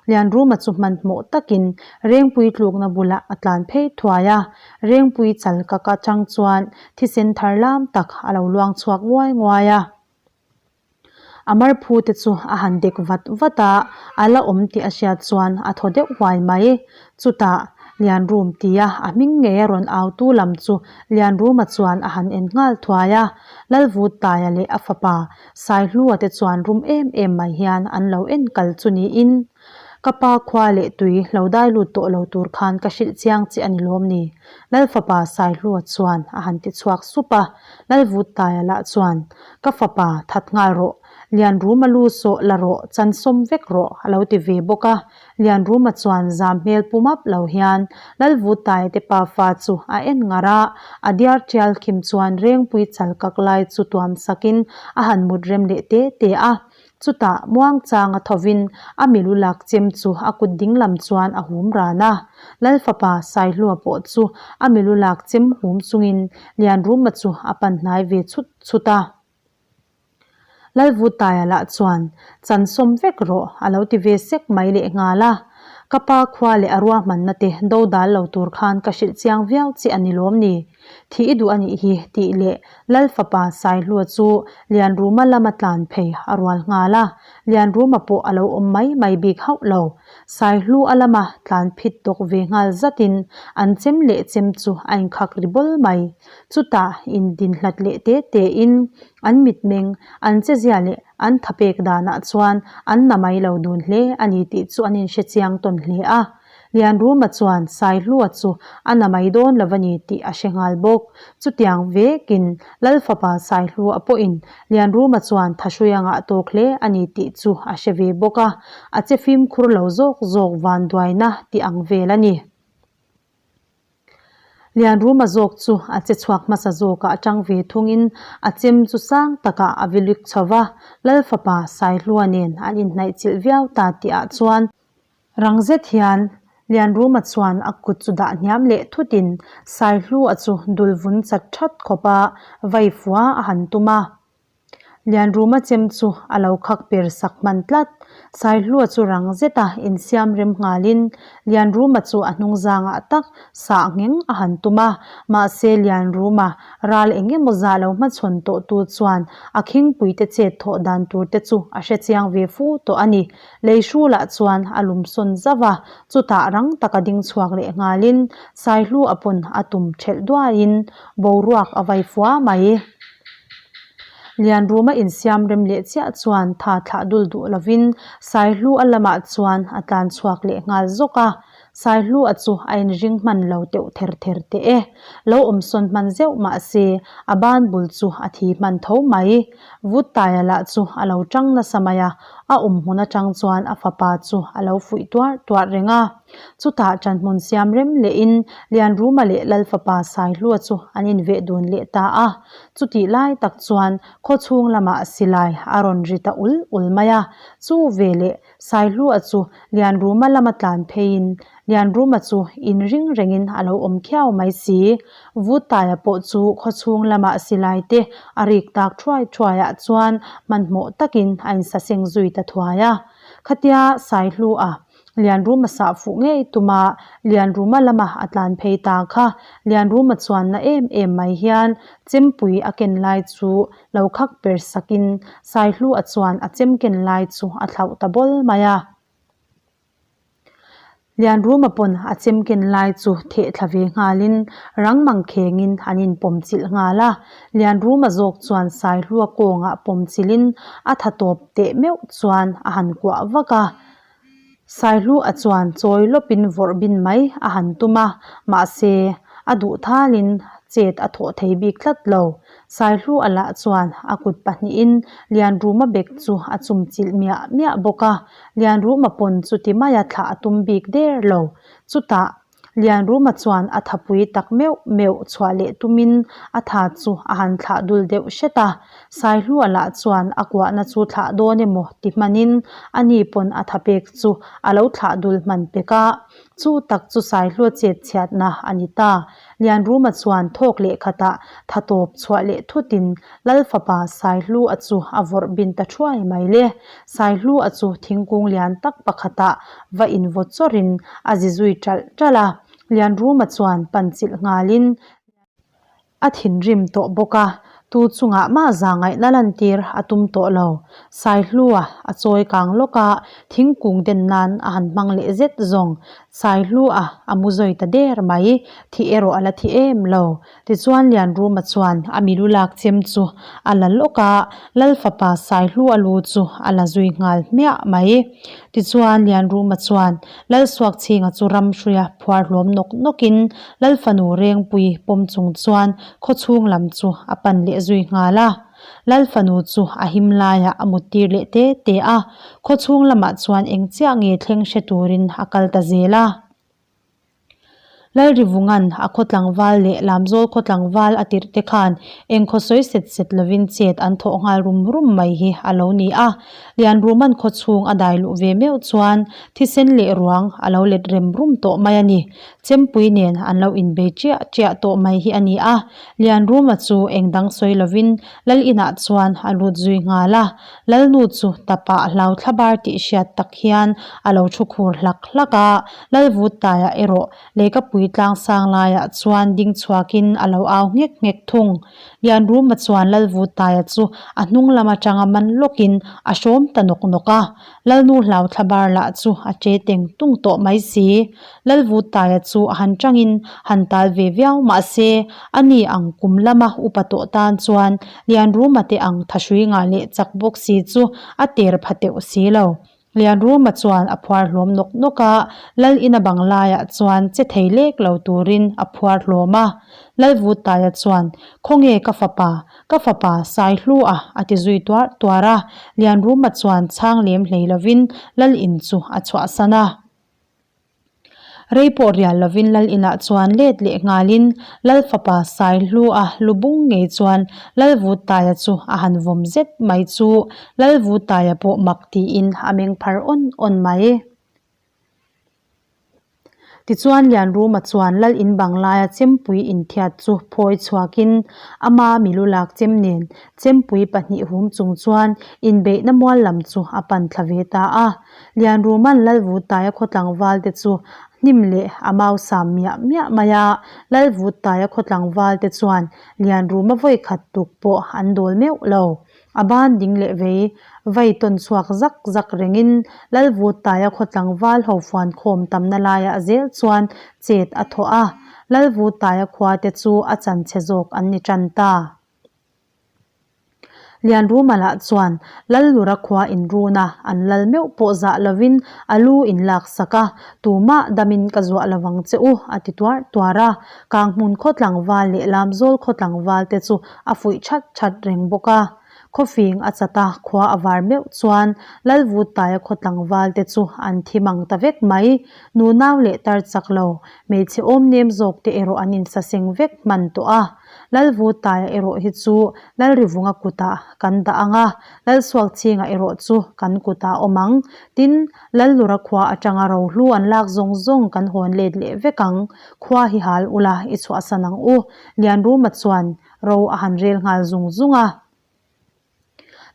Lianruma chu hmanhmawh takin Rengpui tlukna bulah a tlan phei thuai a. Rengpui chal kak atang chuan thisen thar lam tak a lo luang chhuak nguai nguai a. A marphu te chu a han dek vat vat a, a la awm tih a hriat chuan a thaw deuh huai mai. Chutah, Lianrum tia a hming ngei a rawn au tu lam chu Lianruma chuan a han en nghal thuai a. Lalvuttaia leh a fapa Saihlua te chuan rum em em mai hian an lo en kal chu niin, Ka pa khua leh tui lo dai lut tawh lo tur khan ka hrilh chiang che a ni lawm ni? Lalfapa Saihlua chuan a han ti chhuak sup a. Lalvuttaia lah chuan, Ka fapa, that nghal rawh. Lianruma lu sawh la rawh, chansawm vek rawh, a lo ti ve bawk a. Lianruma chuan zam hmel pu map lo hian Lalvutaia te pafa chu a en ngar a, a diar tial khim chuan Rengpui chal kak lai chu tuam sakin a han mut rem leh te te a. Chutah muangchang a thovin a milu lak chem chu a kut dinglam chuan a hum ran a. Lalfapa Saihlua pawh chu a milu lak chem hum chungin Lianruma chu a pan hnai ve chhut chhut a. Lalvutaia lah chuan, Chan sawm vek rawh, a lo ti ve sek mai leh nghal a. Ka pa khua leh a ruahmanna te do dal lo tur khan ka hrilh chiang viau che a ni lawm ni? Thih i duh a nih hi, tih leh Lalfapa Saihlua chu Lianruma lama tlan phei a rual nghal a. Lianruma pawh a lo awm mai mai bik hauh lo. Saihlu a lama tlan phit tawk ve nghal zatin an chem leh chem chu a inkhak ri bawl mai. Chutah indin hlat leh te te in an mitmeng, an chezia leh an thapek danah chuan an na mai lo dun hle a ni tih chu an inhre chiang tawn hle a. Lianruma chuan Saihlua chu a na mai dawn lo a ni tih a hre nghal bawk. Chutiang vekin Lalfapa Saihlua pawhin Lianruma chuan thahrui a ngah tawk hle a ni tih chu a hre ve bawk a, a che fimkhur lo zawk zawk vanduaina tih ang vel a ni. Lianruma zawk chu a che chhuak hmasa zawkah atang ve thungin a chem chu sang takah a vilik chho va, Lalfapa Saihlua nen an inhnaih chilh viau ta tihah chuan rang zet hian Lianruma chuan a kut chu dah hniam leh thutin Saihlua chu dul vun chat that khawpa vai fua a han tum a. Lianruma chem chu a lo khak per sak hman tlat. Saihlua chu rang zeta insiam rem nghalin Lianruma chu a hnung zangah tak sah ngheng a han tum a. Mahse Lianruma ral eng emaw zah lo hmachhawn tawh tu chuan a khingpuite chet thawh dan tur te chu a hre chiang ve fu tawh a ni. Lei hrulah chuan a lum sawn zauh a, chutah rang taka ding chhuak leh nghalin Saihlua pawn a tum thelh duaiin boruak a vai fua mai. Lianruma insiam rem leh chiah chuan tha thlah dul duh lovin Saihlu a lamah chuan a tlan chhuak leh nghal zawk a. Saihlu a chu a inring hman lo teuh ther ther teh e. Lo awm sawn hman zeuh mah se a ban bul chu a thi hman tho mai. Vuttaia lah chu a lo tang nasa mai a, a awm hmun atang chuan a fapa chu a lo fuih tuarh tuarh reng a. Chutah ṭanhmun siam rem lehin Lianruma leh Lalfapa Saihlua chu an inveh dun leh ta a. Chutih lai tak chuan khaw chhung lamah silai a rawn ri ta ul ul mai a. Chu veleh Saihlua chu Lianruma lama tlan pheiin Lianruma chu inring rengin a lo awm khiau mai si. Vutaia pawh chu khaw chhung lamah silai te a rik tak thuai thuaiah chuan hmanhmawh takin a insaseng zui ta thuai a. Khatia Saihlua Lianruma sah fuh ngei tuma Lianruma lama a tlan phei ta kha. Lianruma chuan na em em mai hian chempui a ken lai chu lo khak per sakin Saihlua chuan a chem ken lai chu a thlauh ta bawl mai a. Lianruma pawn a chem ken lai chu theh thla ve nghalin rang mang khengin an inpawm chilh nghal a. Lianruma zawk chuan Saihlua kawngah pawm chilhin a tha tawp teh meuh chuan a han kuah vak a. Saihlua chuan chawi lawpin vawrh bin mai a han tum a, mahse a duh thalin chet a thawh thei bik tlat lo. Saihlua lah chuan a kut pahnihin Lianruma bek chu a chum chilh miah miah bawk a, Lianruma pawn chuti maia thlah a tum bik der lo. Chutah Lianruma chuan a thapui tak meuh meuh chhuah leh tumin a tha chu a han thlah dul deuh hret a. Saihlua lah chuan a kuahna chu thlah dawn emaw ti hmanin a ni pawn a tha pek chu a lo thlah dul hman pek a. Chu tak chu Saihlua chet chhiatna a ni ta. Lianruma chuan thawk leh khatah tha tawp chhuah leh thutin Lalfapa Saihlua chu a vawrh bin ta thuai mai le. Saihlua chu thingkung lian tak pakhatah va invaw chawrin a zi zui ṭalh ṭalh a. Lianruma chuan pan chilh nghalin a thinrim tawh bawk a, tu chungah mah za ngaihna lantir a tum tawh lo. Saihlua a chawi kang lawk a, thingkung den nan a han hmang leh zet zawng. Saihlua a mu zawi ta der mai, thih erawh a la thi em lo. Tichuan Lianruma chuan a milu lak chem chu a la lawk a, Lal fapa Saihlua lu chu a la zui nghal hmiah mai. Tichuan Lianruma chuan Lal Suakchhinga chu ram hruia phuar hlawm nawk nawkin Lal fanu Rengpui pawm chung chuan khawchhung lam chu a pan leh zui nghal a. Lal fanu chu a him laiah a muttir leh te te a, khawchhung lamah chuan eng chiah nge thleng hre turin a kal ta zel a. Lalrivunga'n a khaw tlangval leh Lamzawl khaw tlangval a tirh te khan eng khaw sawi set set lovin chet an thawh nghal rum rum mai hi a lo ni a. Lianruma'n khaw chhung a dai luh ve meuh chuan thisen leh ruang a lo let rem rum tawh mai a ni. Chempui nen an lo inbei chiah chiah tawh mai hi a ni a. Lianruma chu eng dang sawi lovin Lal inah chuan a lut zui nghal a. Lalnu chu tapah hlau thlabar tih hriat tak hian a lo thu khur hlak hlak a, Lalvuttaia erawh Lehkapui tlang sang laiah chuan ding chhuakin a lo au nghek nghek thung. Lianruma chuan Lalvuttaia chu a hnung lam atanga man lawkin a hrawm ta nawk nawk a, Lalnu hlau thlabar lah chu a che teng tung tawh mai si. Lalvuttaia chu a han tangin han tal ve viau mahse ani ang kum lama upa tawh tan chuan Lianruma te ang thahrui ngah leh chak bawk si chu a ter pha teuh si lo. Lianruma chuan a phuar hlawm nawk nawk a, Lal ina bang laiah chuan che thei lek lo turin a phuar hlawm a. Lalvuttaia chuan, Khawnge ka fapa, ka fapa Saihlu a a ti zui tuar tuar a. Lianruma chuan chhang lem hlei lovin Lal in chu a chhuahsan a. Rei pawh rial lovin Lal inah chuan let leh nghalin Lal fapa Saihlua lu bung ngei chuan Lal Vuttaia chu a han vawm zet mai chu Lal Vuttaia pawh mak tiin a meng phar awn awn mai. Tichuan Lianruma chuan Lal in bang laia chempui inthiat chu phawi chhuakin ama milu lak chem nen chempui pahnih hum chung chuan inbeihna mual lam chu a pan thla ve ta a. Lianruma'n Lalvuttaia khaw tlangvalte chu hnim leh a mau sam miah miah mai a, Lalvuttaia khaw tlangvalte chuan Lianruma vawi khat tuk pawh an dawl meuh lo. A ban ding leh vei vai tawn chhuak zak zak rengin Lalvuttaia khaw tlangval ho fuan khawm tamna laiah zel chuan chet a thawh a, Lalvuttaia khuate chu a chanchhe zawk an ni tan ta. Lianruma lah chuan Lallura khua inruna an lal meuh pawh zah lovin a lu in lak sak a, tumah damin ka zuah lovang che u a ti tuar tuar a, Kanghmun khaw tlangval leh Lamzawl khaw tlangval te chu a fuih that that reng bawk a. Khawfing a chat a, khua a var meuh chuan Lalvuttaia khaw tlangval te chu an thi mang ta vek mai. Nunau leh tar chak lo, hmeichhe awm nem zawk te erawh an insaseng vek hman tawh a. Lalvutaia erawh hi chu Lalrivunga kutah kan dah ang a, Lalsuakchhinga erawh chu kan kutah awm ang. Tin, Lallura khua atanga rohlu an lak zawng zawng kan hawn let leh vek ang. Khua hi hal ula i chhuahsan ang u. Lianruma chuan ro a han rel nghal zung zung a.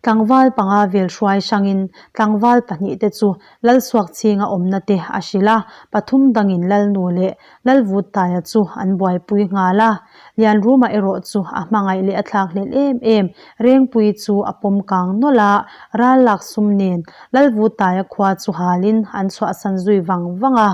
Tlangval panga vel hruai hrangin tlangval pahnihte chu Lalsuakchhinga awmna te a hrilh a, pathum dangin Lalnu leh Lalvuttaia chu an buaipui nghal a. Lianruma erawh chu a hmangaih leh a thlakhlelh em em Rengpui chu a pawm kang nawlh a, ral lak sum nen Lalvuttaia khua chu halin an chhuahsan zui vang vang a.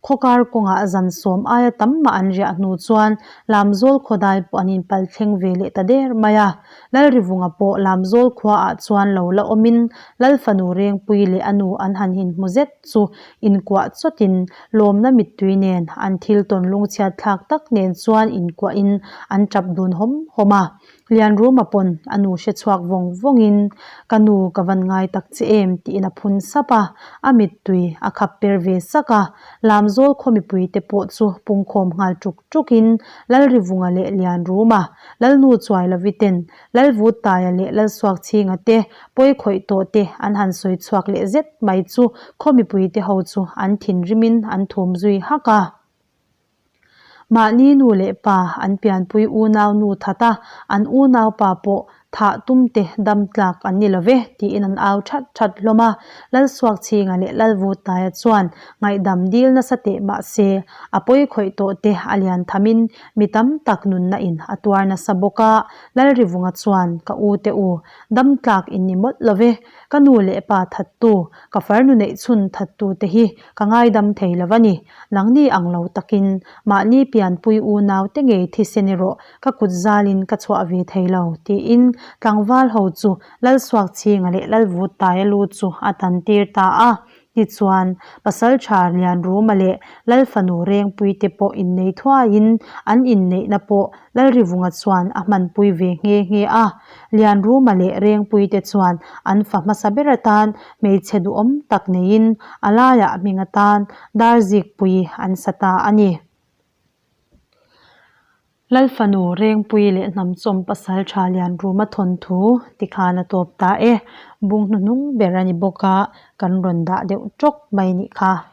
Khawkar kawngah zan sawm aia tam mah an riah hnu chuan Lamzawl khawdai pawh an inpal thleng ve leh ta der mai a. Lalrivunga pawh Lamzawl khuaah chuan lo la awmin Lalfanu Rengpui leh a nu an han inhmu zet chu inkuah chawtin lawmna mittui nen an thil tawn lungchhiat thlak tak nen chuan inkuahin an tap dun hawm hawm a. Lianruma pawn a nu hre chhuak vawng vawngin, Ka nu ka van ngai tak che em? tiin a phun sap a, a mittui a khap per ve sak a. Lamzawl khaw mipuite pawh chu pungkhawm nghal ṭuk ṭukin Lalrivunga leh Lianruma, Lalnu Chuailoviten, Lalvuttaia leh Lalsuakchhinga te pawi khawih tawh te an han sawi chhuak leh zet mai chu khaw mipuite ho chu an thinrimin an thum zui hak a. Mahni nu leh pa an pianpui unau nu that a, an unau pa pawh thah tum te dam tlak an ni lo ve tiin an au that that hlawm a. Lalsuakchhinga leh Lalvuttaia chuan ngaihdam dil nasa teh mah se, a pawi khawih tawh te a lian thamin mi tam tak nunna in a tuar nasa bawk a. Lalrivunga chuan, Ka u te u, dam tlak in ni mawlh lo ve, ka nu leh pa thattu, ka farnu neih chhun thattu te hi Ka ngaidam thei lo a ni. Nangni ang lo takin mahni pianpui unau te ngei thisen erawh ka kut zalin ka chhuah ve thei lo, tiin tlangval ho chu Lalsuakchhinga leh Lalvuttaia lu chu a tan tir ta a. Tichuan, Pasalṭha Lianruma leh Lalfanu Rengpuite pawh innei thuaiin an inneihna pawh Lalrivunga chuan a hmanpui ve nghe nghe a. Lianruma leh Rengpuite chuan an fa hmasa ber atan hmeichhe duhawm tak neiin a laiah hming atan Darzikpui an sa ta a ni. Lalfanu Rengpui leh Hnamchawm pasal tha Lianruma thawnthu tikhan a tawp ta e. Bung hnuhnung ber a ni bawk a, kan rawn dah deuh tawk mai nih kha.